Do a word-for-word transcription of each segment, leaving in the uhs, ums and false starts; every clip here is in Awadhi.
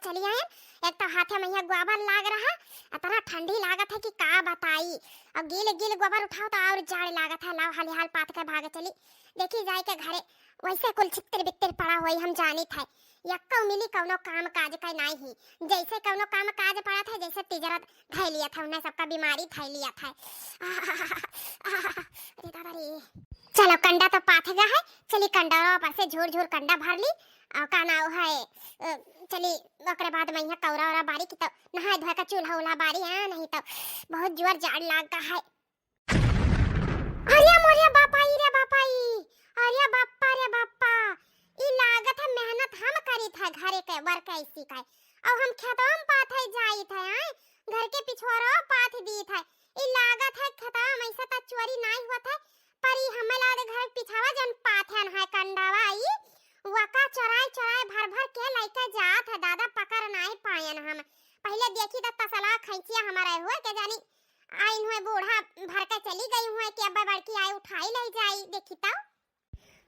चली आए। एक तो हाथे में यह गोबर लाग रहा, इतना ठंडी लागत है कि का बताई। अब गील गील गोबर उठाओ तो और जाड़ लागत है। लाओ हाली हाल पाथ के भाग चली, देखी जाए के घरे वैसे कुल छित्तिर बित्तिर पड़ा होई, हम जानित है। यक्को मिली कौनो काम काज का नाई ही, जैसे कौनो काम काज पड़ा था, जैसे तिजरा धै लिया था, उन्हें सबका बीमारी धै लिया था। अरे दादा रे। चलो कंडा तो पाथ गया है, चली कंडा पर से झूर झूर कंडा भर ली। और का नाव है, अ, चली ओकरे बाद में यहाँ कौरा औरा बारी की तो नहाए धोए का चूल्हा उल्हा बारी है, नहीं तो बहुत जोर जाड़ लाग का है। अरे मोरे बापाई रे बापाई, अरे बाप्पा रे बाप्पा, ई लागत है मेहनत हम करी था घरे के वर कैसी का, और हम खेतवा में पाथे जाई था, आए घर के पिछोरो पाथ दी था। ई लागत है खेतवा में ऐसा तो चोरी नाई हुआ था, पर ई हमें लाद घर पिछावा जौन पाथन है कंडवा ई, वका चोराई चोराई भर भर के लइके जात है दादा, पकड़ नाई पायन हम। पहले देखी तो तसला खैचिया हमारे हुए के जानी आइन हुए बूढ़ा भर के चली गई हुए कि अब बड़की आई उठाई ले जाई, देखी तो।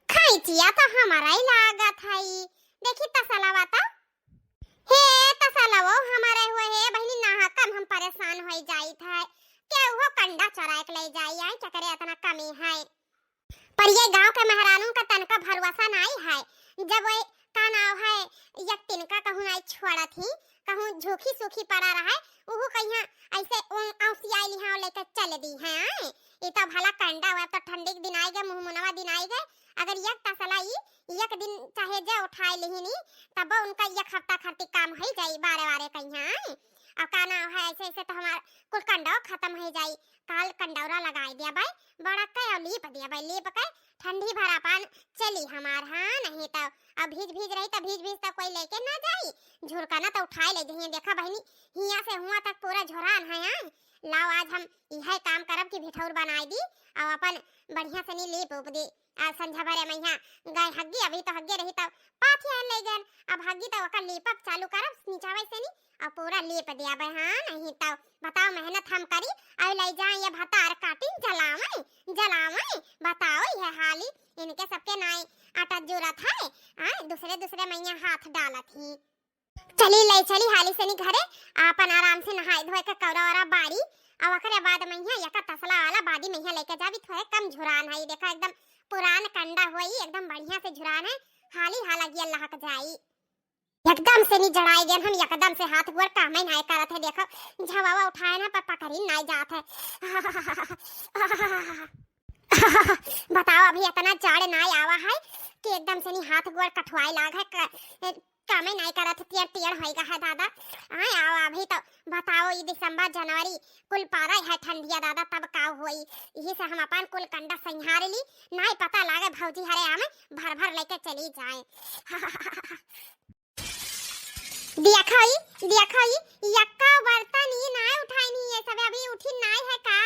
खैचिया तो हमारा ही लागत है, देखी तसलवा तो। हे तसलवो हमारे हुए हे बहिनी, नाहकम हम परेशान होई जाइत है, केहू कंडा चोराए के ले जाई, आई चकरे इतना कमी है। पर ये गांव के मेहरानू का तनका भरोसा नाई है, जब वो का नाव है, एक तिनका कहूँ नाई छोड़त ही, कहूँ झूखी सूखी पड़ा रहे, उहू कहिया ऐसे औसियाई लिहा लेके चल दी है, आए। ई तो भला कंडा हुआ, अब तो ठंडी के दिन आई गए, मुँह मुनवा दिन आई गए, अगर एक तसला ई एक दिन चाहे जे उठाए लिहिनी, तब उनका एक हफ्ता खरती काम होई जाई, बारे बारे कहिया, आए। अब का नाव है, ऐसे ऐसे तो हमार कुल कंडो खत्म होई जाई। काल कंडौरा लगाई दिया भाई, बड़ा के और लीप दिया भाई, लीप के ठंडी भरा पान चली हमार, हाँ, नहीं तो अब भीज भीज रही तो भीज भीज तो कोई लेके ना जाई, झुरकना तो उठाए ले जइए। देखा बहिनी, हिया से हुआ तक पूरा झोरान है, हाँ। लाओ आज हम यह काम करब कि भिठौर बनाई दी और अपन बढ़िया से नी लीप उप दी। आ संझा भरे मैया गाय हग्गी, अभी तो हग्गे रही तो पाथी आन ले गन, अब हग्गी तो ओकर लीपब चालू करब नीचावे से नी, और पूरा लीप दिया बे, हाँ, नहीं तो बताओ मेहनत हम करी, और ले जाए ये भतार काटिन जलावे, जलावे, बताओ ये हाली, इनके सबके नाई आटा जुरत है, आए, दूसरे दूसरे मैया हाथ डालत ही। चली ले चली हाली से नी घरे, आपन आराम से नहाए धोए के कौरा वौरा बारी, और ओकरे बाद मैया यका तसला वाला बादी मैया लेके जाबी, थोड़े कम झुरान है, देखा एकदम पुरान कंडा होई, एकदम बढ़िया से झुरान है, हाली हाला गियल लहक जाई। एकदम से नी जड़ाई गए हम, एकदम से हाथ गोड़ कामे नाय करत है। देखो झवावा उठाए ना पर पकड़ी नाय जात है। बताओ अभी इतना जाड़ नाय आवा है कि एकदम से नी हाथ गोड़ कठुआए लाग है, क-, कामे नाय करत है, टियर टियर होइगा है दादा। आए आओ अभी तो बताओ ई दिसंबर जनवरी कुल पारा है ठंडिया दादा, तब का होई। यही से हम अपन कुल कंडा संहार ली, नाय पता लागे भौजी हरे आमे भर भर लेके चली जाए। देखो ई, देखो ई, यक्का बर्तन ई नाय उठाइन ही, ये सबे अभी उठी नाय है का?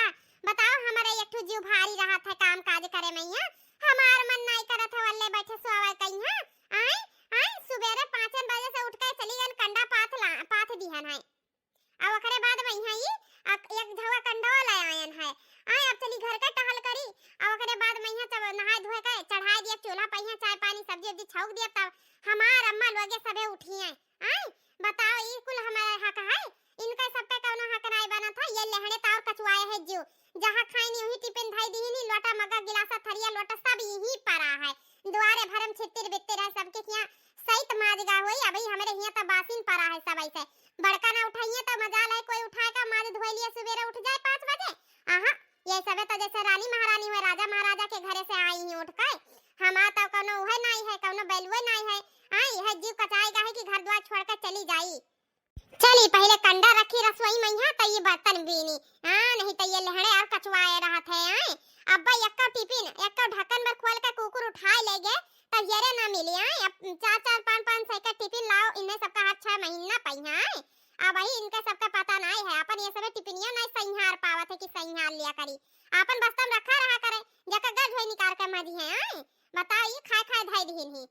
बताओ, हमारे एक ठो जीव भारी रहत है काम काज करे में, यहाँ हमार मन नाय करत है, वल्ले बैठे सोवे कहीं, हाँ? आए, आए, सुबेरे पाँचन बजे से उठ के चली गन, कंडा पाथ ला, पाथ दिहन है। अब ओकरे बाद में यहाँ ई, अक-, एक झवा कंडवा ले आयन है। आए, अब चली घर के टहल करी, अब ओकरे बाद में यहाँ सब नहाए धोए के चढ़ाए दिया, चूल्हा पे यहाँ चाय पानी सब्जी उब्जी छौंक दिया, तब हमार अम्मा लोगे सबे उठिए। आए, बताओ, ई कुल हमारे हक है? इनका सब पे कौनो हक नाय बनत है। ये लेहड़े तो और कचुआए है जीव, जहाँ खाई नी वही टिफिन धई दी नी, लोटा मग्गा गिलासा थरिया लोटा सब यही पड़ा है, दुआरे भरम छितिर बितिर है, सबके हियाँ सहित माजगा होई, अबही हमरे हियाँ तो बासिन पड़ा है सब ऐसे। बड़का ना उठाइए तो मजाल है कोई उठाए का, माज धोए लिए सुबेरे उठ जाए पाँच बजे। आहा, ये सबे तो जैसे रानी महारानी हुए, राजा महाराजा के घरे से आई ही उठ के। हमार तो कौनो उहे नाई है, कौनो बैलुए नाई है। हाँ, यह जीव कचाएगा है कि घर द्वार छोड़ के चली जाई। चली पहले कंडा रखी रसोई में यहाँ, तो ये बर्तन बीनी। हाँ, नहीं तो ये लेहड़े और कचुआए रहत है। आए, अब्बा यक्का टिफिन, यक्का ढक्कन भर खोल के कुकुर उठाए ले गए, तो येरे ना मिली। आए, अब चार चार पाँच पाँच सौ का टिफिन लाओ, इन्हें सबका हर छह महीना पहिया। आए, अब वही इनका सबका पता नाय है, अपन ये सबे टिफिनिया नाय संहार पावत है कि संहार लिया करी। अपन बस्ता में रखा रहा करे, जका गज होई निकाल के मजी है। आए, बताओ, ये खाए खाए धई दिहिन ही।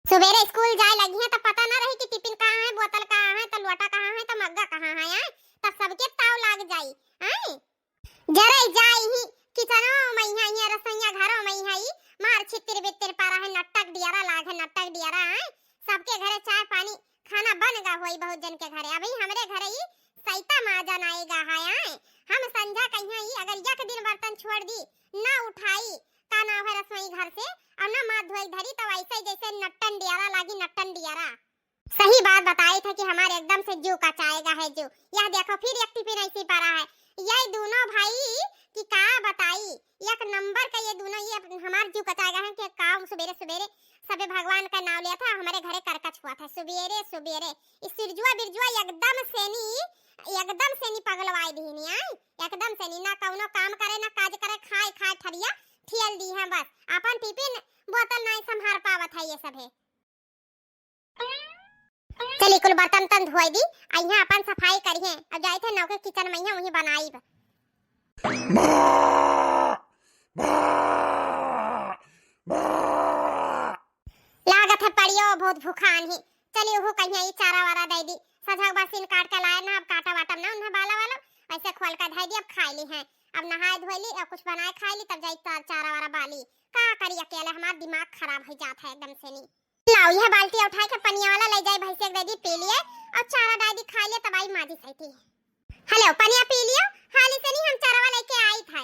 सुबेरे स्कूल जाए लगी है तो पता ना रही कि टिफिन कहाँ है, बोतल कहाँ है, तो लोटा कहाँ है, तो मग्गा कहाँ है, आए? तब सबके ताव लाग जाई, आए? जरे जाई ही किचनो में, यहाँ, यहाँ रसोईया घरों में, यहाँ ई मार छितिर बितिर पड़ा है, नट्टक डियरा लाग है, नट्टक डियरा, आए? सबके घरे चाय पानी खाना बन गा होई बहुत जन के घरे। अभी हमरे घरे ई सैता माजन आएगा है, आए। हम संझा कहिया ई अगर एक दिन बर्तन छोड़ दी, ना उठाई, का नाव है, रसोई घर से, और ना माथ धोए धरी, तब ऐसे जैसे नट्टन डियारा लागी, नट्टन डियारा। सही बात बताई थे कि हमारे एकदम से जू कचाएगा है जू। यह देखो फिर एक टिफिन ऐसी पड़ा है। ये दोनों भाई कि का बताई, एक नंबर का ये दोनों, ये हमार जू कचाएगा है कि काम सुबेरे सुबेरे सबे भगवान का नाव लिया था, हमारे घरे करकच हुआ था सुबेरे सुबेरे। ई सिरजुआ बिरजुआ एकदम से नी, एकदम से नी पगलवाई दीनी, आई एकदम से नी, ना कौनो काम करे ना काज करे, खाए खाए ठरिया ठियल दी है बस। अपन टिफिन बोतल नाई संभार पावत है ये सभे। चली कुल बर्तन तन धोई दी, आ यहाँ अपन सफाई करिहे। अब जाए थे नौके किचन में यहाँ वहीं बनाई। लागत है पड़ियो बहुत भूखान ही। चली उहू कहिया ई चारा वारा दे दी। सझक बसिन काट के लाए ना, अब काटा वाटम ना उन्हें बाला वाला, ऐसे खोल के धई दी, अब खाई ली है। अब नहाए धोई ली और कुछ बनाए खाई ली, तब जाई चा-, चारा वारा बाली। का करी अकेले, हमार दिमाग खराब हो जात है एकदम से नी। लाओ, यह बाल्टी उठाए के पनिया वाला ले जाए, भैंसिया के दे दी, पी लिए और चारा डाल दी, खा लिए, तब आई माजी सही थी। हेलो, पनिया पी लियो, हाली से नी हम चारा वाला लेके आई था।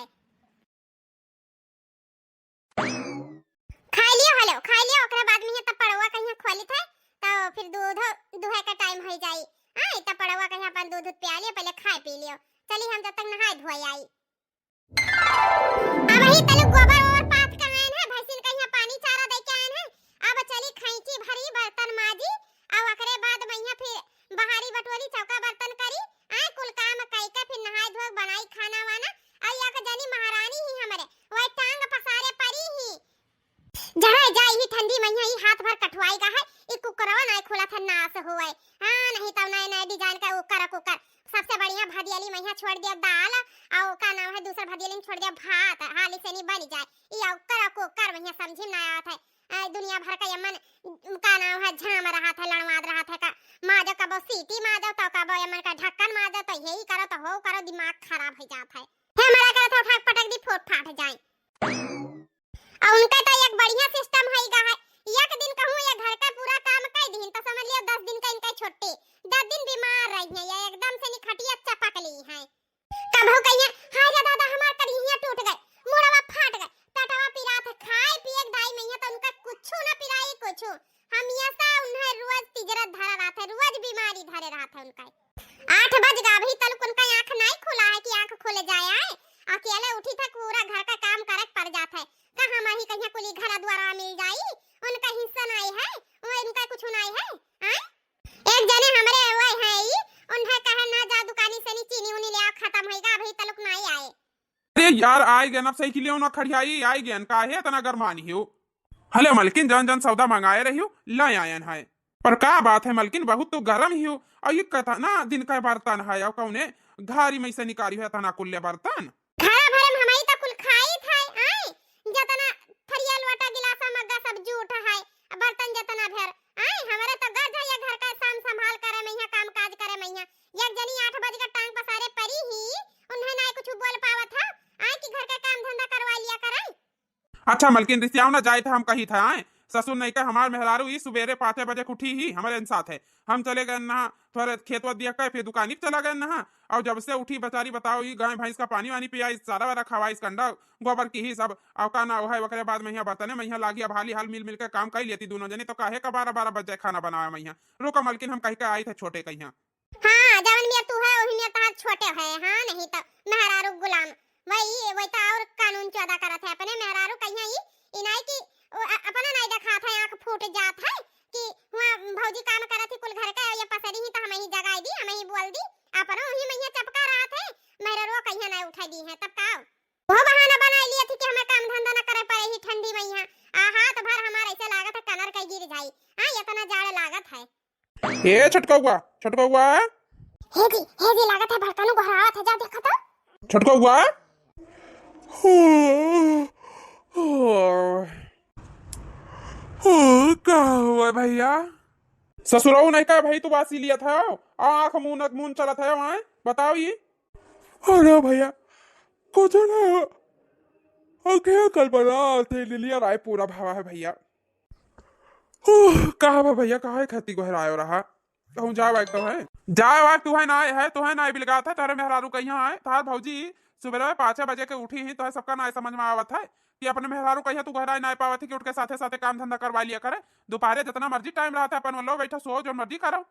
खा लियो, हेलो, खा लियो, ओकरे बाद में ये तब पड़वा कहीं खोली थे, तो फिर दूध दुहे का टाइम हो जाई। हाँ, इतना पड़वा कहीं अपन दूध दूध पिया लियो, पहले खाए पी लियो। चली हम जब तक नहाए धोए आई। अब ही तलक गोबर ओबर पाथ के आयन है, भैंसिन का यहाँ पानी चारा दे के आयन है। अब चली खैंची भरी, बर्तन माजी, अब ओकरे बाद मैया फिर बहारी बटोरी, चौका बर्तन करी, आए कुल काम कई के फिर नहाए धोए बनाई खाना वाना। आई एक जनी महारानी ही हमरे, वही टांग पसारे परी ही। जहाँ जाई ही ठंडी मैया ही हाथ भर कठुआई गा है, ई कुकरवा नाय खुला था नास हुए। हाँ, नहीं तो नए नए डिजाइन का ओकर कुकर। सबसे बढ़िया भदियली मैया छोड़ दिया दाल, और का नाम है दूसर भदियली में छोड़ दिया भात, हाली से नहीं बन जाए। ई ओकर कुकर मैया समझी में ना आवत है। आ, दुनिया भर का यमन का नाम है झाम रहा था, लड़वाद रहा था का। माजो कबो सीटी माजो तो कबो यमन का ढक्कन माजो तो यही करो तो हो करो, दिमाग खराब हो जात है। हे मरा करत हो, उठा के पटक दी, फोट फाट जाए। और उनका तो एक बढ़िया सिस्टम है गा है, एक दिन कहूँ ये घर का पूरा काम कर दीन तो समझ लियो दस दिन का इनका छुट्टी, दस दिन बीमार रही है, ये एकदम से नी खटिया चपक ली है। कबहू कहिए, "हाय रे दादा, हमार करिहिया टूट गए, मुड़वा फाट गए, पेटवा पिरात है, खाए पिए के दाई मैया तो उनका कुछू ना पिराई कुछू।" हमेशा उन्हें रोज तिजरत धरा रहत है, रोज बीमारी धरे रहत है उनका। आठ बज गा, अभी तलक उनका आँख नाई खुला है कि आँख खुल जाए आए। अकेले उठी था, पूरा घर का काम करे के पड़ जात है। कहाँ माही कहिया कुली घर द्वारा मिल जाई, उनका हिस्सा नाई है, वो इनका कुछ नाई है, आए? एक जने हमरे वो है ई, उन्हें कहे ना जा दुकानी से नी चीनी उनी ले आ, खत्म होइगा, अभी तलक नाई आए। अरे यार, आए गए, अब साइकिलियों ना खड़ियाई, आए गए, काहे इतना गरमानी हो? हले मलकिन, जौन जौन सौदा मंगाए रही हो, ले आयन है। पर का बात है मलकिन, बहुत तो गरम ही हो, और ये कतना दिन का बर्तन है, और कौने घारी में से निकारी है इतना कुल्ले बर्तन? घरा भरे में हमही तो कुल खाई था, आए, जतना थरिया लोटा गिलासा मग्गा सब जूठ है, बर्तन जतना भर, आए, हमारे तो गज है ये घर का साम संभाल करे में, यहाँ काम काज करे में, यहाँ एक जनी आठ बज के टांग पसारे परी ही, उन्हें ना कुछ बोल पावत है, आए कि घर का काम धंधा करवा लिया करे। अच्छा मलकिन, रिसियाव ना जाए था, हम कही था, आए ससुर नहीं का हमार मेहरारू ई सुबेरे पाँचे बजे के उठी ही, हमारे साथ है, हम चले गए नहा, थोड़े खेत वत दिया कर, फिर दुकानी पे चला गए नहा, और जब से उठी बेचारी बताओ, ई गाय भैंस का पानी वानी पिया, इस सारा वाला खवा, इस कंडा गोबर की ही सब, और का ना है, ओकरे बाद में यहाँ बर्तने में यहाँ लागी, अब हाली हाल मिल मिल के काम कर लेती दोनों जने, तो काहे का बारह बारह बजे खाना बनावे में यहाँ। रुको मलकिन, हम कह के आई थे छोटे कहिया। हाँ, जवन मेर तू है, वही मेर तहार छोटे है। हाँ, नहीं तो मेहरारू गुलाम। वही, वही तो और कानून चौदा करत है अपने मेहरारू कहिया ही। इनाई की, ओ, अ-, अपना नाई देखात है, आँख फूट जात है कि हुआ भौजी काम करत ही कुल घर के, ये पसरी ही तो हम ही जगाई दी, हम ही बोल दी, अपनो वही मैया चपका रहत है, मेहरारू कहिया नाई उठा दी है, तब का? वो बहाना बनाई लिया थी कि हमें काम धंधा न करे पड़े ही ठंडी मैया, आ हाथ भर हमार ऐसे लागत है कनर के गिर जाई। हाँ, इतना जाड़ लागत है। ए छोटकौआ, छोटकौआ। हे जी, हे जी, लागत है बड़कनू गोहरावत है, जाओ देखो तो। छोटकौआ। का हुआ भैया? ससुरऊ नहीं का भाई, तू बासी लिया था, आँख मुन मुन चलत है वहाँ, बताओ ये। अरे भैया, कुछ ना, आँखें कल बना थे, लिलिया राय पूरा भावा है भैया। ओह, कहा बा भैया, काहे खाती गोहरायो रहा? कहूँ जाए वाए तो है, जाए वाए तू है ना, है तो है ना, बिलगात है तोहरे मेहरारू कहिया है। तोहार भौजी सुबह पाँचे बजे के उठी ही, तोहे सबका ना समझ में आवत है कि अपने मेहरारू कहिया तू घरा ना पावत है कि उठ के साथे साथे काम धंधा करवा लिया करे। दोपहरे जितना मर्जी टाइम रहता है, अपन वो लो बैठा, सो, जो मर्जी करो।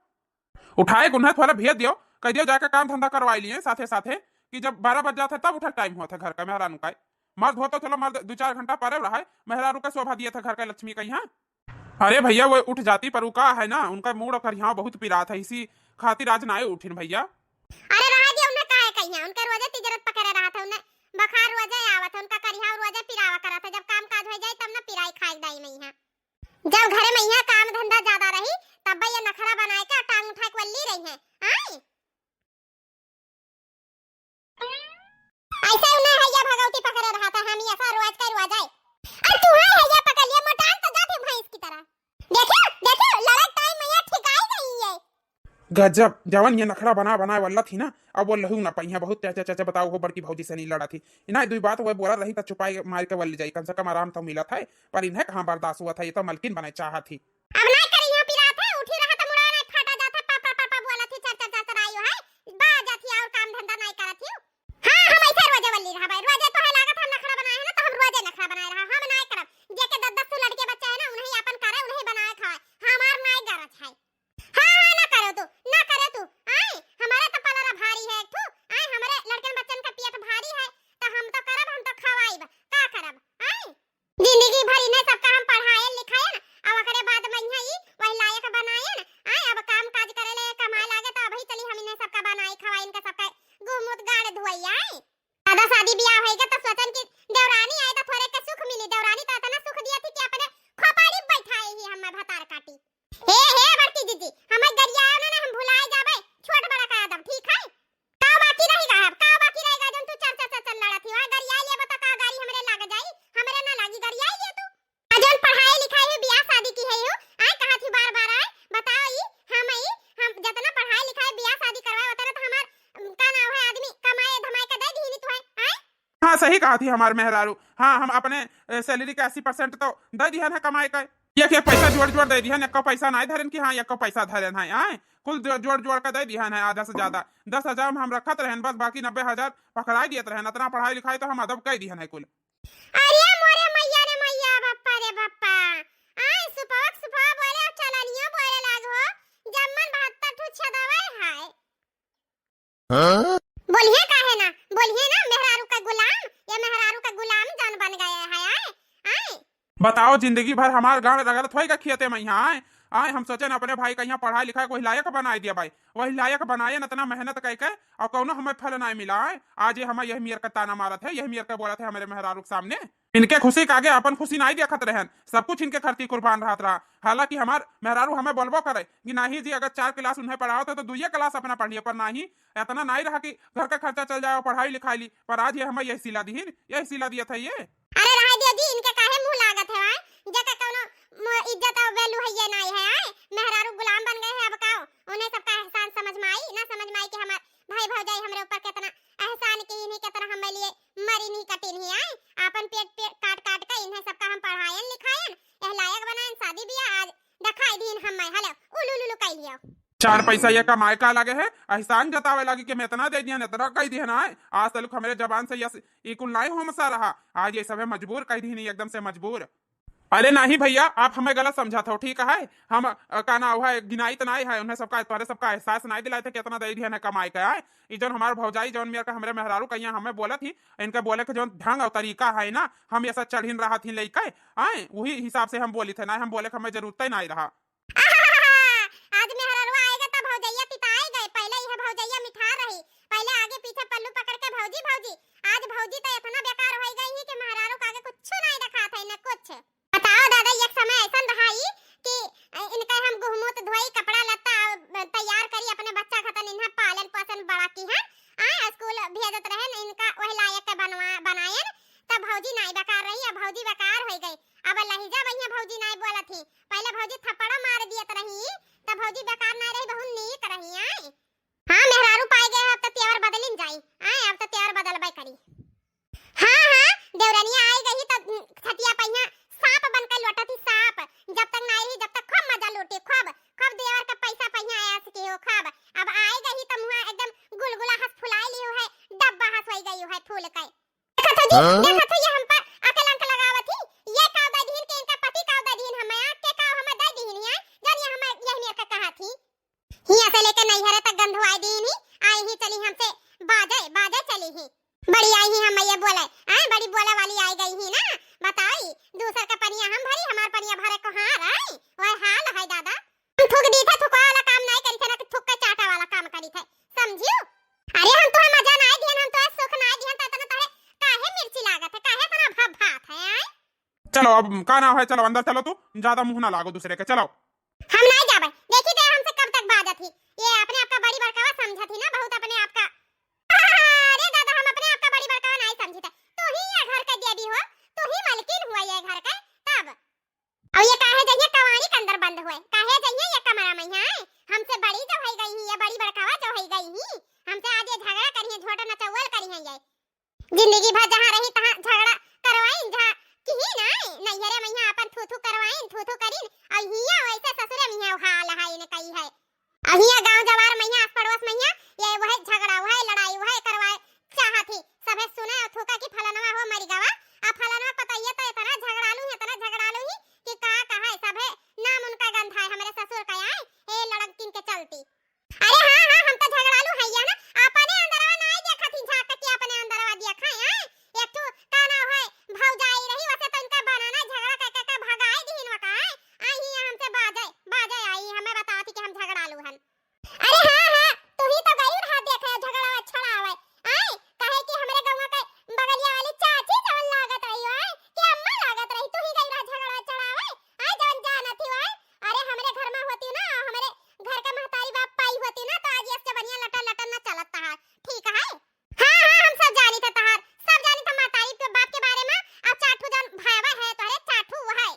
उठाए के उन्हें थोड़ा भेज दियो, कह दियो जाके काम धंधा करवाई लिए साथे साथे, कि जब बारह बज जात है तब उठे टाइम होत है घर का मेहरारू का। मर्द हो तो चलो, मर्द दो चार घंटा परे रहे, मेहरारू का शोभा दिए थे घर का लक्ष्मी का यहाँ। अरे भैया, वो उठ जाती, पर वो का है ना, उनका मूड़ और करिहाव बहुत पिरात है, इसी खातिर आज नाए उठिन भैया। अरे रहा दिया, उन्हें काहे कहिया, उनके रोजे तिजरत पकड़े रहा था, उन्हें बुखार रोजे आवत है, उनका करिहाव रोजे पिरावा करत है, जब काम काज हो जाए तब ना पिराई खाए दाई में यहाँ। जब घरे में यहाँ काम धंधा ज्यादा रही, तब ये नखरा बनाए के टांग उठाए के वल्ली रही है। आई। ऐसे उन्हें हैया भगवती पकड़े रहा था, हम ये ऐसा रोज का रोज आए। अब तू है हैया पकड़ लिया, मोटान तो जाती भैंस की तरह। देखियो, देखियो, लड़ाई टाइम में ये ठिकाई गई है। गजब, जवन ये नखरा बना बनाए वाला थी ना, अब वो लहू ना पाई है, बहुत चाचा चाचा बताओ हो, बड़की भौजी से नहीं लड़ा थी। इन्हें दुई बात वो बोला रही तो चुपाई मार के वल्ली जाई, कम से कम आराम तो मिला था। पर इन्हें कहाँ बर्दाश्त हुआ था, ये तो मलकिन बने चाहत थी। अब नाय करी, यहाँ पिरात है, उठी रहा तो मुड़ा नाय फाटा जात है, पापा पापा बोलत ही, चर चर चर चर आयो है, बा जात ही और काम धंधा नाय करत ही। हाँ, हम ऐसे रोजे वल्ली रहा भाई, रोजे तो है लागत हम नखरा बनाए हैं ना, तो हम रोजे नखरा बनाए रहा, हम नाय करब। जे के दस दस ठो लड़के बच्चे हैं ना, उन्हें अपन करे, उन्हें बनाए खाए, हमार नाय गरज है। हाँ, हाँ, ना करो तू, ना करे तू, आए, हमारे तो पलरा भारी है एक ठो, आए, हमारे लड़कन बच्चन का पेट भारी है, तो हम तो करब, हम तो खवाइब, का करब, आए? जिंदगी भर इन्हें सबका हम पढ़ायन लिखायन, अब ओकरे बाद में इहाँ ई वही लायक बनायन। आए, अब काम काज करे ले, कमाए लागे, तो अबही चली हम इन्हें सबका बनाई खवाई, इनका सबका गुहमूत गाड़ धोई। आए, दादा शादी ब्याह होइगा तो सोचन कि देवरानी आए तो थोड़े के सुख मिली। देवरानी तो इतना सुख दिया थी कि अपने खोपड़ी बैठाए ही हमें भतार काटी। हे, हे बड़की जीजी, हमें गरियाओ ना, ना हम भुलाए जाबे, छोट बड़ा का आदम, ठीक है? का बाकी रही गा, अब का बाकी रहेगा जौन तू चर चर चर चर लड़त ही? वहाँ गरिया लिए बता, का गारी हमरे लाग जाई? हमरे ना लागी, गरिया लिए तू। आ जौन पढ़ाई लिखाई हुई, बियाह शादी की है हो, आए कहा थी बार बार आए, बताओ ई, हम ई, हम जितना पढ़ाई लिखाई बियाह शादी करवाए उतना तो हमार, उम, का नाम है, आदमी कमाए धमाए के दे दीनी तू है, आए? हाँ, सही कहा थी हमार मेहरारू। हाँ, हम अपने, ए, सैलरी के अस्सी परसेंट तो दे दिहन है कमाए का। एक एक पैसा जोड़ जोड़ दे दिहन, एको पैसा नाय धरन कि हाँ, एको पैसा धरन है, आए? कुल जो-, जोड़ जोड़ के दे दिहन है, आधा से ज्यादा। दस हजार में हम रखत रहन बस, बाकी नब्बे हजार पकड़ाई दियत रहन। इतना पढ़ाई लिखाई तो हम अदब कह दिहन है कुल। अरे मोरे मैया रे मैया, बप्पा रे बप्पा। आए सुपवा के सुपवा बोले और चलनियो बोले लाग हो, जम्मन बहत्तर ठू छेदवे है। हाँ? बोलिए काहे ना, बोलिए ना, मेहरारू का गुलाम, ये मेहरारू का गुलाम जौन बन गए है, आए, आए। बताओ, जिंदगी भर हमार गांड रगड़त होएगा खेते में यहाँ, आए, आए, हम सोचे ना अपने भाई का यहाँ पढ़ाई लिखाई वही लायक बनाए दिया भाई, वही लायक बनाए न, इतना मेहनत करके और कौनो हमें फल ना मिला, आए, आज ये हमें यही मेर का ताना मारत है, यही मेर का बोलत है हमारे मेहरारू के सामने। इनके खुशी के आगे अपन खुशी नाई देखत रहन, सब कुछ इनके खरती कुर्बान रहत रहा। हालांकि हमार मेहरारू हमें बोलबो करे कि नाही जी, अगर चार क्लास उन्हें पढ़ावत है तो दुइये क्लास अपना पढ़ लिया, पर नाही, इतना नाई रहा कि घर का खर्चा चल जाए और पढ़ाई लिखाई ली, पर आज ये हमें यही सिला दीहिन, यही सिला दिया था ये। अरे रहे दिया जी, इनके काहे मुंह लागत है, आए? जेका कौनो म-, इज्जत और वैल्यू है ये नाई है, आए? मेहरारू गुलाम बन गए हैं, अब का उन्हें सबका एहसान समझ में आई, ना समझ में आई कि हमार भाई भौजाई हमरे ऊपर कितना एहसान की नहीं, कितना हमें लिए मरी नहीं कटी नहीं, आए? आपन पेट, पेट काट काट के इन्हें सबका हम पढ़ायन लिखायन, यह लायक बनायन, शादी बियाह आज दिखाई दीन हमें, हेलो, उलू लुलू कह लियो। चार पैसा ये कमाए का लगे है, एहसान जतावे लगी कि मैं इतना दे दिया, इतना कह दिया ना, आए? आज तलक हमरे जबान से यस, ई कुल नाई हो मसा रहा, आज ये सब है मजबूर कह दीन, एकदम से मजबूर। अरे नहीं भैया, आप हमें गलत समझत हो, ठीक है? हम, अ, का ना हुआ है, गिनाई तो नहीं है, उन्हें सबका, तोहरे सबका एहसास नहीं दिलाए थे, कितना दे दिया ना कमाए का, आए? ई जौन हमार भौजाई, जौन मेरे का हमरे मेहरारू कहिया हमें बोलत ही, इनके बोले के जौन ढंग और तरीका है ना, हम ऐसा चढ़िन रहत ही लइके, आए? वही हिसाब से हम बोली थे, ना हम बोले के हमें जरूरत ही नहीं रहा। आज मेहररुआ आएगा तब भौजैया तिताए गए, पहले यह भौजैया मिठार रही, पहले आगे पीछे पल्लू पकड़ के भौजी भौजी, आज भौजी तो इतना बेकार हो गई है कि मेहरारू का आगे कुछ नहीं रखा था इन्हें कुछ। बताओ दादा, एक समय ऐसा रहा ही कि इनका हम गुहमूत धोई, कपड़ा लत्ता, अ, तैयार करी, अपने बच्चा खतन इन्हें पालन पोषण बड़ा की है, आ स्कूल भेजत रहे न, इनका वही लायक के बनवा, बनायन, तब भौजी नाई बेकार रही, अब भौजी बेकार हो गई। अब लहिजा वही भौजी नाई बोलत ही, पहले भौजी थप्पड़ मार दियत रही, तब भौजी बेकार नाई रही, बहुत नीक रही। आए हाँ, मेहरारू पाए गए, अब तो तेवर बदलिन जाई। आए, अब तो तेवर बदलबे करी। हाँ, हाँ, देवरनिया आई गई तो छतिया पहिया सांप बन के लौटत ही, सांप। जब तक ना आई, जब तक खूब मजा लूटी, खूब, खूब देवर का पैसा पहिया आया। हाँ? देखत हो ये हम पर अकलंक लगावत ही, ये काव दे दिहिन के इनका पति काव दे दिहिन, हमें आँख के काव हमें दे दिहिन है, जानिए हमें यही मेर का कहा थी। हियाँ से लेके नैहरे तक गंधवाई दिहिन ही, आई ही चली हमसे बाजे, बाजे चली ही। बड़ी आई ही हम ये बोले, आए बड़ी बोले वाली आई गई ही ना, बताई, दूसर का पनिया हम भरी, हमार पनिया भरे को हार आई, वह हाल है दादा। हम थूक दी थे, थुकवा वाला काम नाई करी थे, ना कि थूक के चाटा वाला काम करी थे, समझियो? अरे हम तोहे मजा नाई दिहन, हम तोहे सुख नाई दिहन, तो इतना तोहे काहे मिर्ची लागत है, काहे इतना भभ भात है, आय? चलो अब का नाम है, चलो अंदर चलो, तू ज्यादा मुंह ना लागो दूसरे के, चलो। हम नाई जाबे, देखी ते हमसे कब तक बाजत ही, ये अपने आपका बड़ी बड़कावा समझत ही ना, बहुत अपने आपका। अरे दादा, हम अपने आपका बड़ी बड़कावा नाई समझी थे, तू ही ये घर के देवी हो, तू ही मलकिन हुआ ये घर के, तब अब ये काहे जइहे कवाड़ी के अंदर बंद हुए? काहे जइहे ये कमरा में? हैं? हमसे बड़ी जो होई गई ही, ये बड़ी बड़कावा जो होई गई ही, हमसे आज ये झगड़ा करिहे, झोटा नचौवल करिहे ये। जिंदगी भर जहाँ रही तहाँ झगड़ा करवाइन, जहाँ किही नाई, नैहरे में यहाँ अपन थू थू करवाइन, थू थू करिन, और हियाँ वैसे ससुरे में यहाँ हाल है, इन्हें कही है। अहिया गाँव जवार मइया, आस पड़ोस मइया, ये वहे झगड़ा, वहे लड़ाई, वहे करवाए चाहत ही। सभे सुने और थूका कि फलनवा हो मरि गवा, आ फलनवा पतइया तो इतना झगड़ालू ही, इतना झगड़ालू ही कि का कहे, सभे नाम उनका गंधाए, हमरे ससुर का आए, ए लड़किन के चलती। अरे हाँ, हाँ, हम तो झगड़ालू हइया ना, अपने अंदरवा नाई देखत ही झाँक के अपने अंदरवा देखा आए, एक ठो का नाम है भौजाई रही, वसे तो इनका बनाना झगड़ा कर, कर, कर भगाए दिहिन वका, आए, आई ही हमसे बाजे, बाजे आई, हमें बताती कि हम झगड़ालू हन। अरे हाँ, हाँ, तू ही तो गई रहा देखे झगड़ा छड़ावे, आए, काहे कि हमरे गौवा के बगलिया वाली चाची जवन लागत रही, आए, कि अम्मा लागत रही, तू ही गई रहा झगड़ा छड़ावे, आए, जवन जानत ही, आए, अरे हमरे घर में होती ना, हमरे घर के महतारी बाप पाई होती ना, तो आज ये जबनिया लटर लटर ना चलत तहार, ठीक है? हाँ, हाँ, हम सब जानी थे तहार, सब जानी थे महतारी के बाप के बारे में। अब चार ठू जन भावा है तोहरे, चार ठू वो है।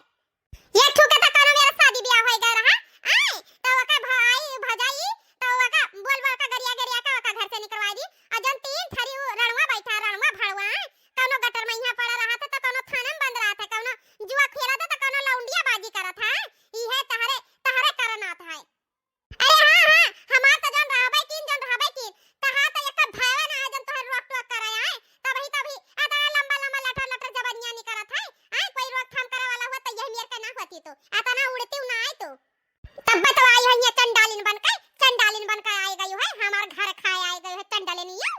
एक ठू के तो कोनो मेरा शादी ब्याह होई गए रहा, आए, तो ओका भाई भजाई, तो ओका बोल बोल का गरिया गरिया का ओका घर से निकलवाई दी। और जौन तीन ठरी वो रणवा बैठा, रणवा भड़वा, आए, कोनो गटर में यहाँ पड़ा रहा था, तो कोनो थाना में बंद रहा था, कोनो जुआ खेला था, तो कोनो लौंडिया बाजी करत है, इहे तहरे, तहरे करनात है। अरे हाँ, हाँ, हमार तो जौन रहबे कीन, जौन रहबे कीन, तहार तो एक भयवा ना है, जौन तोहर रोक टोक करे आए। तबही, तबही, अतना लंबा, लंबा लटर, लटर जबनिया निकरत है। आए, कोई रोकथाम करे वाला हुआ तो यही मेर के ना होती तू। अतना उड़ती ना आए तू। तब तो आई है ये चंडालिन बन के, चंडालिन बन के आई गई है, हमार घर खाए आई गई है चंडालिन ये।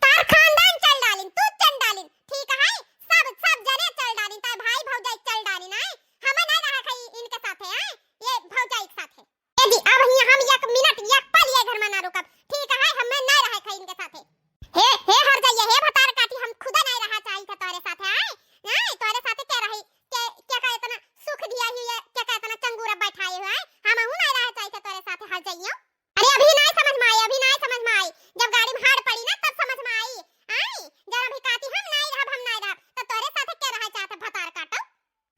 तार खानदान चल डालिन, तू चल डालिन, ठीक है? सब, सब जने चल डालिन, तार भाई भौजाई चल डालिन, आए? हमें नहीं रहा खाई इनके साथे, आए? ये भौजाई के साथे। ए जी, अब ही हम एक मिनट, एक पल ये घर में ना रुकब, ठीक है? हमें नहीं रहा खाई इनके साथे। हे, हे हर जाइए, हे भतार काटी, हम खुदा नहीं रहा चाहिए था तोरे साथे, आए? नहीं, तोरे साथे क्या रही? के, क्या का इतना सुख दिया ही है, क्या का इतना चंगूरा बैठाए हुए, आए? हम हूँ नहीं रहा चाहिए था तोरे साथे, हर जाइए। अरे अभी नाई समझ में आई, अभी नाई समझ में आई। जब गाड़ी में हाड़ पड़ी ना तब समझ में आई। आई, जब अभी कहती हम नाई रहब, हम नाई रहब, तो तोरे साथे के रहे चाहत है भतार काटो?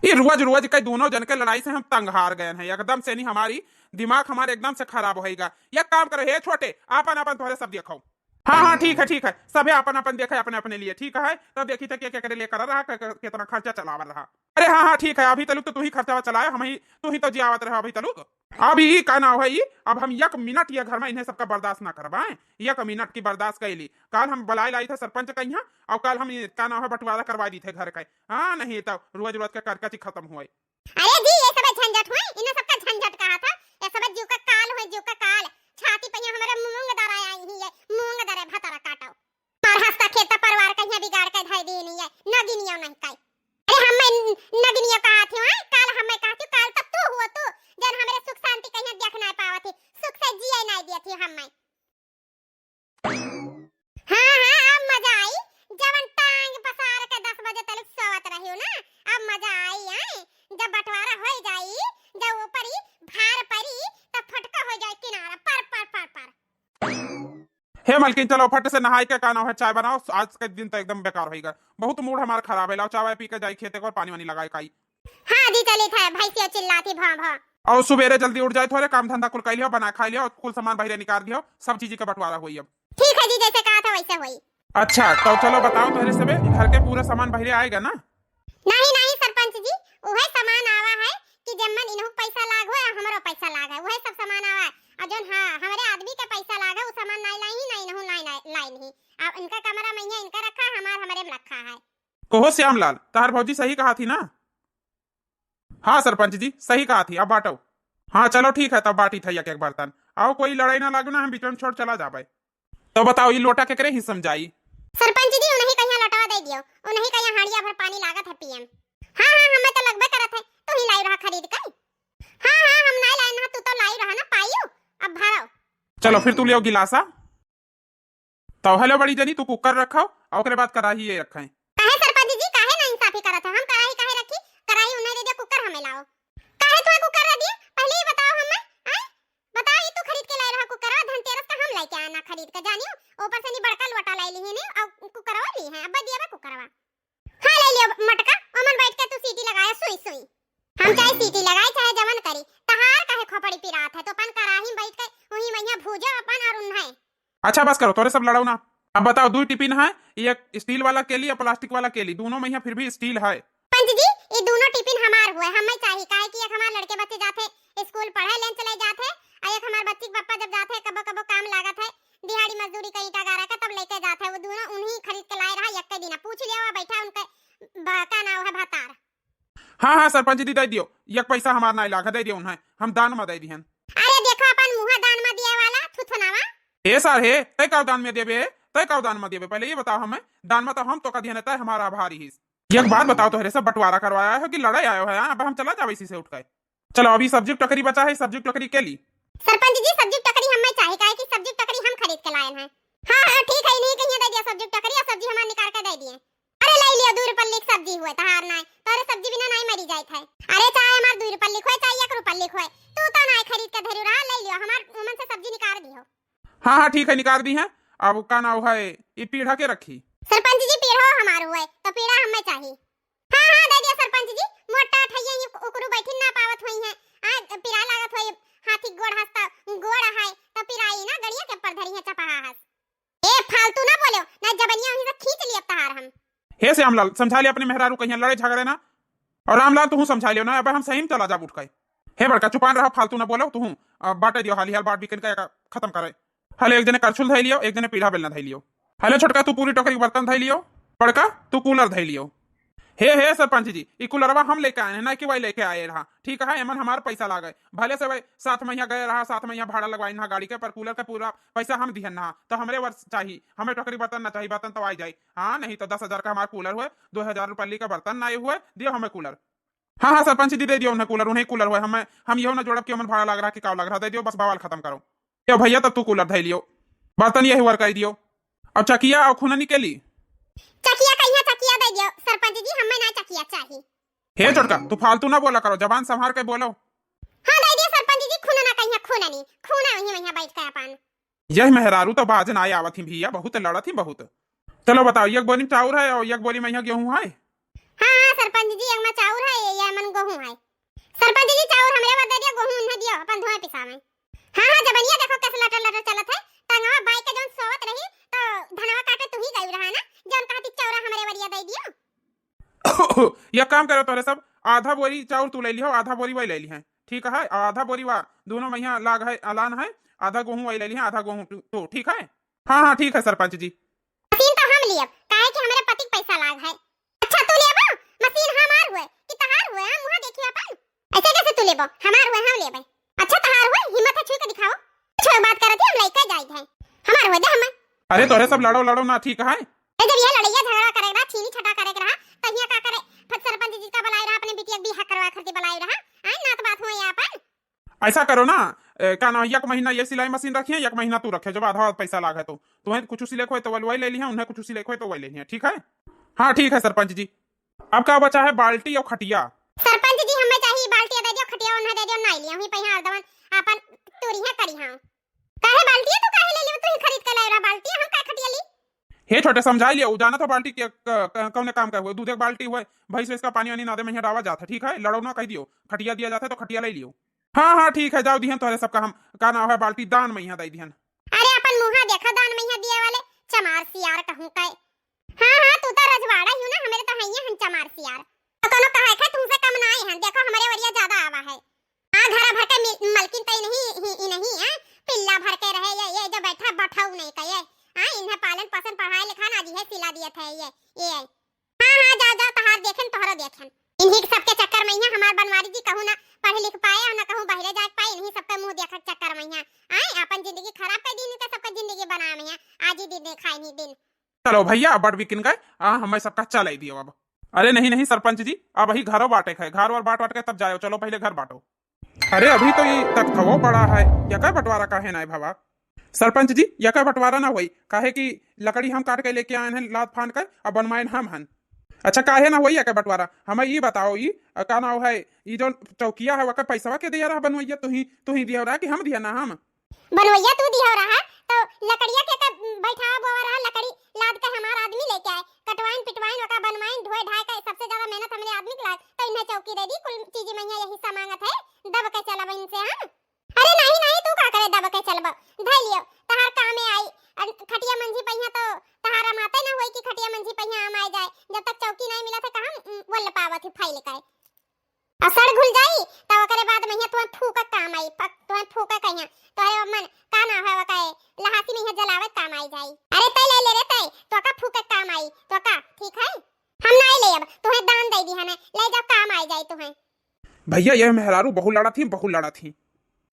ये रोज रोज के दोनों जन के लड़ाई से हम तंग हार गए हैं। एकदम से नहीं हमारी दिमाग हमारे एकदम से खराब होएगा। एक काम करो हे छोटे, आपन आपन तोहरे सब देखो। हाँ हाँ ठीक है ठीक है, सभे आपन आपन देखे अपने अपने लिए, ठीक है। तब देखी थे के के करे लेकर रहा, के- के- कितना खर्चा चलावर रहा। अरे हाँ, हाँ, ठीक है, अभी तलुक तो तू ही खर्चा चलाए, हम ही, तू ही तो जियावत रहे अभी तलुक। अब ई का नाव है ई, अब हम एक मिनट ये घर में इन्हें सबका बर्दाश्त ना करवाएं, एक मिनट की बर्दाश्त कैली। काल हम बुलाए लाई थे सरपंच का यहाँ, और काल हम ये का नाव है बंटवारा करवा दी थे घर का। हाँ, नहीं तो रोज रोज का करकच ही खत्म हुए। अरे जी, ये सब झंझट हुए, इन्हें सबका झंझट कहा था, ये सब जीव का काल हुए, जीव का काल। छाती पे ये हमारे मूंग दरा आई ही है, मूंग दरे भतार काटो। मार हंसता खेता परिवार कहिया बिगाड़ के धर दीनी है, नगिनिया नहीं काई। अरे हमें नगिनिया कहा थी, हाँ? काल हमें कहा थी, काल तो तू हुआ तू, जन हमरे सुख शांति कहिया देख नहीं पावत थी, सुख से जिए नहीं दिया थी हमें। हाँ, हाँ, अब मजा आई, जवन टांग पसार के दस बजे तलक सोवत रही हो ना, अब मजा आई, आए? जब बंटवारा होई जाई, जब ऊपर ही भार परी, तब फटका हो जाए किनारा, पर, पर, पर, पर। हे मलकिन, चलो फट से नहाई के का नाव है, चाय बनाओ। आज के दिन तो एकदम बेकार होइगा, बहुत मूड हमारा खराब है। लाओ चाय वाय पी के जाई खेते को, पानी वानी लगाई काई। हाँ जी, चली थे, भैंसिया चिल्लाती भौं भौं। और सुबेरे जल्दी उठ जाए, थोड़े काम धंधा कुल कर लियो, बना खा लियो, कुल सामान बहिरे निकाल दियो, सब चीज के बंटवारा हुई अब। ठीक है जी, जैसे कहा था वैसे हुई। अच्छा, तो चलो बताओ तोहरे सबे, घर के पूरा सामान बहिरे आएगा ना? नहीं, नहीं सरपंच जी, उहे सामान आवा है कि जम्मन इनहू पैसा लाग हो, हमरो पैसा लाग है, उहे सब सामान आवा है। और जौन, हाँ, हमरे आदमी के पैसा लाग है, उ सामान नहीं लाई ही, नहीं इनहू नहीं, नहीं लाई ही। अब इनका कमरा में ही इनका रखा, हमार हमरे में रखा है। कहो श्यामलाल, तहार भौजी सही कहा थी ना? हाँ सरपंच जी, सही कहा थी, अब बाँटो। हाँ चलो ठीक है, तब बाँटी था एक एक बर्तन। अउ कोई लड़ाई ना लागो ना, हम बीच में छोड़ चला जाबे। तो बताओ, ई लोटा केकरे हिस्सा में जाई? सरपंच जी, उन्हीं कहिया लोटवा दे दियो, उन्हीं कहिया हांडिया भर पानी लागत है पियम। हाँ, हाँ, हमें तो लगबे करत है, तू ही लाई रहा खरीद के। हाँ, हाँ, हम नहीं लाए ना, तू तो लाई रहा ना, पाइयो, अब भरो। चलो फिर तू लियो गिलासा। तो हेलो बड़ी जनी, तू कुकर रखो अउ ओकरे बाद कराही ये रखे। काहे सरपंच जी, काहे ना इंसाफी करत है? हम कराही काहे रखी? कराही उन्हें दे दे, कुकर हमें लाओ। काहे तू कुकर रख दिए? पहले ही बताओ हमें, आय? बताओ, ये तू खरीद के लाए रहा कुकर, धनतेरस का हम लेके आए ना खरीद के, जानियो, ऊपर से नी बड़का लोटा लाई ली है, नी, अउ कुकरवा ली है, अब दिया बा कुकरवा। हाँ, ले लियो मटका, ओमन बैठ के तू सीटी लगाया, सुई, सुई। हम चाहे सीटी लगाए, चाहे जवन करी, तहार काहे खोपड़ी पिरात है? तो अपन कराही में बैठ के वहीं महिया भूजो अपन और उन्हें। अच्छा, बस करो, तोरे सब लड़ाओ ना। अब बताओ, दो टिफिन है, एक स्टील वाला केली और प्लास्टिक वाला केली, दोनों महिया फिर भी स्टील है। पंच जी, ये दोनों टिफिन हमार हुए, हमें चाहिए, काहे कि एक हमार लड़के बच्चे जाते स्कूल पढ़े, लंच ले जाते, और एक हमार बच्ची के पापा जब जाते, कबो कबो काम लागत है, दिहाड़ी मजदूरी का ईंटा गारा का, तब लेके जाते, वो दोनों उन्हीं खरीद के लाए रहा, एक के दिन पूछ लिया, वहाँ बैठा उनके ब-, का नाम है, भतार। हाँ, हाँ, सरपंच जी, दे दियो। एक पैसा हमार नाई लाग, दे दियो उन्हें। हम दान में दे दिहन। अरे देखो, अपन मुँह दान में दिए वाला थुथुनावा। ए सर हे, तय काव दान में देबे? तय काव दान में देबे? पहले ये बताओ हमें, दान में तो हम तो का दिहन, तय हमारा आभारी हिस। एक बात बताओ, तोहरे सब बंटवारा करवाया है कि लड़ाई आयो है? हाँ, अब हम चला जावे इसी से उठ के। चलो, अभी सब्जी टोकरी बचा है, सब्जी टोकरी के ली। सरपंच जी, सब्जी टोकरी हमें चाहे, काहे कि सब्जी टोकरी हम खरीद के लाए हैं। हाँ, हाँ, ठीक है, इन्हीं कहिए दे दिया सब्जी टोकरी और सब्जी हमार निकाल के दे दिए। अरे, ले लियो, दू रुपल्ली के सब्जी हुए, तहार नाय, तोरे सब्जी बिना नाय मरी जाइत है। अरे, चाहे हमार दू रुपल्ली हुए, चाहे एक रुपल्ली हुए, तू तो नाय खरीद के धरू रहा, ले लियो, हमार उमन से सब्जी निकाल दियो। हाँ, हाँ, ठीक है, निकाल दी है। अब का नाव है, ई पीढ़ा के रखी? सरपंच जी, पीढ़ो हमार हुए, तो पीढ़ा हमें चाही। हाँ, हाँ, दे दिया सरपंच जी, मोटा ठैया ही उकरू बैठी ना पावत हुई है। आ, पीढ़ा लागत हुई, हाथी गोड़ हंसता गोड़ है, तो पीढ़ा ही ना गड़िया के ऊपर धरी है चपहा हंस। ए, फालतू ना बोलो, ना जबनिया वहीं से खींच लिया तहार हम। हे श्यामलाल, समझा ले अपने मेहरारू, कहिया लड़े झगड़े ना। और रामलाल, तू समझा लियो ना, अब हम सही में चला जाब उठ के। हे बड़का, चुपान रहा, फालतू ना बोलो तू। अब बांटे दियो, हाली हाल बाट बिकन का खत्म करे। हले एक जने करछुल धई लियो, एक जने पीढ़ा बेलना धई लियो। हले छोटका, तू पूरी टोकरी के बर्तन धई लियो, बड़का, तू कूलर धई लियो। हे, हे सरपंच जी, ई कूलरवा हम लेके आए हैं, ना कि वही लेके आए रहा। ठीक है, एमन हमार पैसा लागे, भले से वही सात महीना गए रहा, सात महीना भाड़ा लगवाइन हा गाड़ी के, पर कूलर का पूरा पैसा हम दिहन ना, तो हमरे वर्ष चाही, हमें टोकरी बर्तन ना चाही, बर्तन तो आई जाई। हाँ, नहीं तो दस हजार का हमार कूलर हुए, दो हजार रुपये का बर्तन ना हुए, दियो हमें कूलर। हाँ, हाँ, सरपंच जी, दे दियो उन्हें कूलर, उन्हें कूलर हुए, हमें, हम यो ना जोड़ब कि हमन भाड़ा लाग रहा कि काव लाग रहा, दे दियो, बस बवाल खत्म करो। यो भैया, तब तू कूलर धई लियो, बर्तन यही वर्क आई दियो। अब चकिया और खुननी के ली। चकिया कहिया चकिया दे दियो सरपंच जी, हमें ना चकिया चाही। हे छोटका, तू फालतू ना बोला करो, जबान संभार के बोलो। हाँ, दे दियो सरपंच जी, खुनना कहिया खुननी, खुना वहीं वहीं बैठ के अपन। यह मेहरारू तो बाज ना आवत ही भैया, बहुत लड़त ही बहुत। चलो बताओ, एक बोरी में चाउर है और एक बोरी में यहाँ गेहूं है। हाँ, हाँ, सरपंच जी, एक में चाउर है, ये, ये मन गेहूं है। सरपंच जी, चाउर हमरे बर दे दियो, गेहूं उन्हें दियो, अपन धोए पिसावे। हाँ, हाँ, जबनिया देखो कैसे लटर लटर चलत है, टंगवा बाई के जौन सोवत रही, तो धनवा काटे तू ही गई रहा ना, जौन कहती चौरा हमरे वरिया दे दियो। एक काम करो, तोरे सब आधा बोरी चाउर तू ले लिहो, आधा बोरी वही ले ली है, ठीक है? और आधा बोरी वा दोनों महिया लाग है, अलान है, आधा गेहूं वही ले ली है, आधा गेहूं तू, तू, ठीक है? हाँ, हाँ, ठीक है सरपंच जी। मशीन तो हम लियब, काहे कि हमरे पति के पैसा लाग है। अच्छा, तू लेबो? मशीन हमार हुए कि तहार हुए? हम मुँह देखियो अपन। ऐसे कैसे तू लेबो? हमार हुए, हम लेबे। अच्छा, तहार हुए, हिम्मत है छुई के दिखाओ। कुछ बात करत ही, हम लइके जाइत है। हमार हुए दे हमें। अरे तोरे सब लड़ो लड़ो ना, ठीक है? ए, जब यह लड़ैया झगड़ा करे रहा, छीनी छटा करे रहा, तो हियाँ का करे? फट सरपंच जी का बुलाए रहा, अपने बिटिया के बियाह करवा खातिर बुलाए रहा। आए नात बात हुए यहाँ पर। ऐसा करो ना, ए, का नाम, एक महीना ये सिलाई मशीन रखिए, एक महीना तू रखे, जब आधा पैसा लाग है तो। तुम्हें कुछ सिले खोए तो वही ले लिया, उन्हें कुछ सिले खोए तो वही ले लिया, ठीक है? हाँ, ठीक है सरपंच जी। अब का बचा है, बाल्टी और खटिया? सरपंच जी, हमें चाहिए बाल्टी दे दियो, खटिया उन्हें दे दियो, नहीं लिया, वहीं पे यहाँ दवन अपन तुरी है करी हाँ। काहे बाल्टी है, तू काहे ले लियो, तू ही खरीद के लाए रहा बाल्टी, हम का खटिया ली? हे छोटे, समझा लियो, जाना तो बाल्टी के क-, क-, कौने काम का हुए, दूध एक बाल्टी हुए, भैंस इसका पानी वानी ना दे, मैं यहाँ डावा जाता, ठीक है? लड़ो ना, कह दियो, खटिया दिया जाता है तो खटिया ले लियो। हाँ, हाँ, ठीक है, जाओ दिहन तोहरे सबका हम, का नाम है, बाल्टी दान में यहाँ दे दिहन। अरे अपन मुँह देखो, दान में यहाँ दिए वाले चमार सियार कहूँ का। हाँ, हाँ, तू तो रजवाड़ा ही हो ना, हमरे तो हइये हन चमार सियार। तो कोनो कहे खे तुमसे कम ना आए हन, देखो हमरे वरिया ज्यादा आवा है। हाँ, घर भर के मि-, मलकिन तई नहीं, ही, ही नहीं है, पिल्ला भर के रहे ये, ये जो बैठा बठाऊ नहीं का ये। हाँ, इन्हें पालन पोषण पढ़ाए लिखा ना जी है, सिला दिए थे ये, ये। हाँ, हाँ, जा सबके चक्कर में यहाँ हमार बनवारी जी कहूँ ना पढ़ लिख पाए और ना कहूँ बहरे जाए पाए, इन्हीं सबके मुँह देखा के चक्कर में यहाँ आए, अपन जिंदगी खराब कर दी, इनके सबके जिंदगी बनाए में यहाँ आज ही दिन खाए नहीं दिन। चलो भैया, बट बिकिन गए, आ, हमें सबका चलाई दियो अब। अरे नहीं, नहीं सरपंच जी, अब ही घरो बाटे है, घर वर बाट वाट के तब जायो, चलो पहले घर बाटो। अरे अभी तो ये तख्तवो पड़ा है, यका बंटवारा काहे ना है भवा? सरपंच जी, यका बंटवारा ना होई, काहे कि लकड़ी हम काट के लेके आए हैं लाद फान के, अब बनवाएन हम हन। अच्छा, काहे ना होई यका बंटवारा? हमें ये बताओ, ये, अ, का नाव है, ये जो चौकिया है, वका पैसवा के दिया रहा बनवैया, तू ही, तू ही दिया रहा कि हम दिया ना हम? बनवैया तू दिया रहा, तो लकड़िया के का बैठावा बोवा रहा, लकड़ी लाद के हमार आदमी लेके आए, कटवाइन पिटवाइन ओका बनवाइन ढोए ढाए के सबसे ज्यादा मेहनत हमरे आदमी के लाग, तो इन्हें चौकी दे दी, कुल चीज में यही हिस्सा मांगत है, दब के चलब इनसे हम। अरे नहीं नहीं, तू का करे दब के चलब, धै लियो, तहार कामे आई, अन-, खटिया मंजी पहिया तो तहार माते ना होई कि खटिया मंजी पहिया आम आए जाए, जब तक चौकी नहीं मिला था कहाँ, उम, वल पावत ही फाइल का। आ सड़ घुल जाई, त ओकरे बाद में यहाँ तुहैं फूँक काम आई, फक-, तुहैं फूँक कहिया, तोहरे मन का ना है ओकरे, लहासी में यहाँ जलावे काम आई जाई। अरे तै ले ले रे तै, तोका फूँक काम आई, तोका, ठीक है? हम नहीं लेब, तुहैं दान दे दी हने, ले जा काम आई जाई तुहैं। भैया, ये मेहरारू बहु लड़ा थी, बहु लड़ा थी।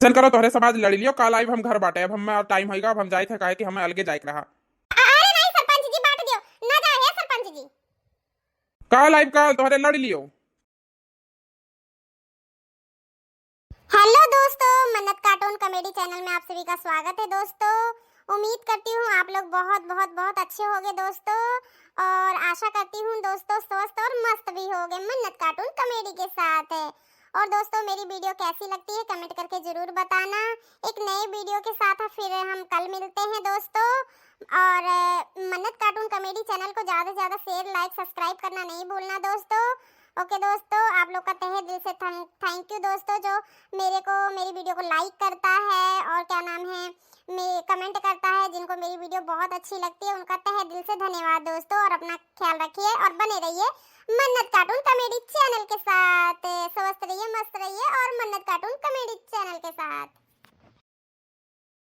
जन करो, तोहरे समाज लड़ लियो, काल आइब हम घर बाटे, अब हम टाइम होइगा, अब हम जाए थे, काहे कि हमें अलगे जाए के रहा। अ-, अरे नहीं सरपंच जी, बाट दियो, ना जाए है सरपंच जी। काल आइब, काल तोहरे लड़ लियो। हेलो दोस्तों, मन्नत कार्टून कॉमेडी चैनल में आप सभी का स्वागत है दोस्तों। उम्मीद करती हूँ आप लोग बहुत बहुत बहुत अच्छे होंगे दोस्तों, और आशा करती हूँ दोस्तों स्वस्थ और मस्त भी होंगे मन्नत कार्टून कॉमेडी के साथ है। और दोस्तों, मेरी वीडियो कैसी लगती है कमेंट करके जरूर बताना। एक नए वीडियो के साथ फिर हम कल मिलते हैं दोस्तों। और अ, मन्नत कार्टून कॉमेडी चैनल को ज़्यादा से ज़्यादा शेयर, लाइक, सब्सक्राइब करना नहीं भूलना दोस्तों। ओके दोस्तों, आप लोग का तहे दिल से थैंक थैंक यू दोस्तों, जो मेरे को, मेरी वीडियो को लाइक करता है और क्या नाम है, मे कमेंट करता है। जिनको मेरी वीडियो बहुत अच्छी लगती है उनका तहे दिल से धन्यवाद दोस्तों, और अपना ख्याल रखिए और बने रहिए मन्नत कार्टून कॉमेडी चैनल के साथ। स्वस्थ रहिए, मस्त रहिए और मन्नत कार्टून कॉमेडी चैनल के साथ।